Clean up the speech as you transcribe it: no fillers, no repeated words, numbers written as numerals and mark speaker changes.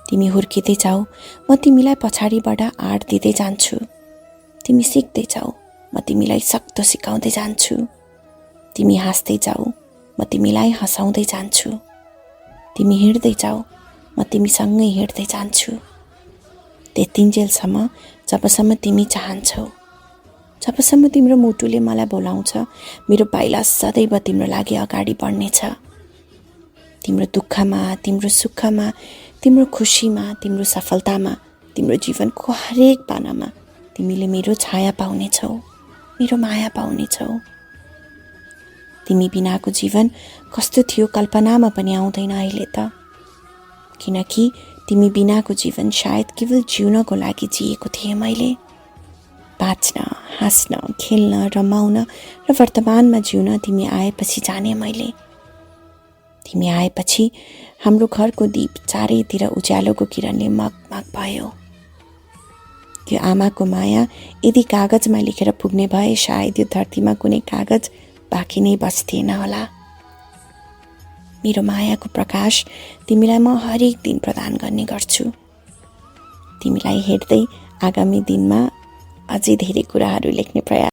Speaker 1: तिमी हुर्किँदै जाऊ, म तिमीलाई पछाडिबाट आँट दिँदै जान्छु। तिमी सिक्दै जाऊ, म तिमीलाई सक्दो सिकाउँदै जान्छु। तिमी हाँस्दै जाऊ, म तिमीलाई हँसाउँदै जान्छु। तिमी हिँड्दै जाऊ, म तिमीसँगै हिँड्दै जान्छु। त्यतिन्जेलसम्म जबसम्म तिमी चाहन्छौ, जबसम्म तिम्रो मुटुले मलाई बोलाउँछ, मेरो पाइला सदैव तिम्रो लागि अगाडि बढ्नेछ। तिम्रो दुःखमा, तिम्रो सुखमा, तिम्रो खुसीमा, तिम्रो सफलतामा, तिम्रो जीवनको हरेक पानामा तिमीले मेरो छाया पाउनेछौ, मेरो माया पाउनेछौ। तिमी बिनाको जीवन कस्तो थियो कल्पनामा पनि आउँदैन अहिले त, किनकि तिमी बिनाको जीवन सायद केवल जिउनको लागि जिएको थिएँ मैले। बाँच्न, हाँस्न, खेल्न, रमाउन र वर्तमानमा जिउन तिमी आएपछि जाने मैले। तिमी आएपछि हाम्रो घरको दीप चारैतिर उज्यालोको किरणले मगमग भयो। यो आमाको माया यदि कागजमा लेखेर पुग्ने भए सायद यो धरतीमा कुनै कागज बाँकी नै बस्थिएन होला। मेरो मायाको प्रकाश तिमीलाई म हरेक दिन प्रदान गर्ने गर्छु। तिमीलाई हेर्दै आगामी दिनमा अझै धेरै कुराहरू लेख्ने प्रयास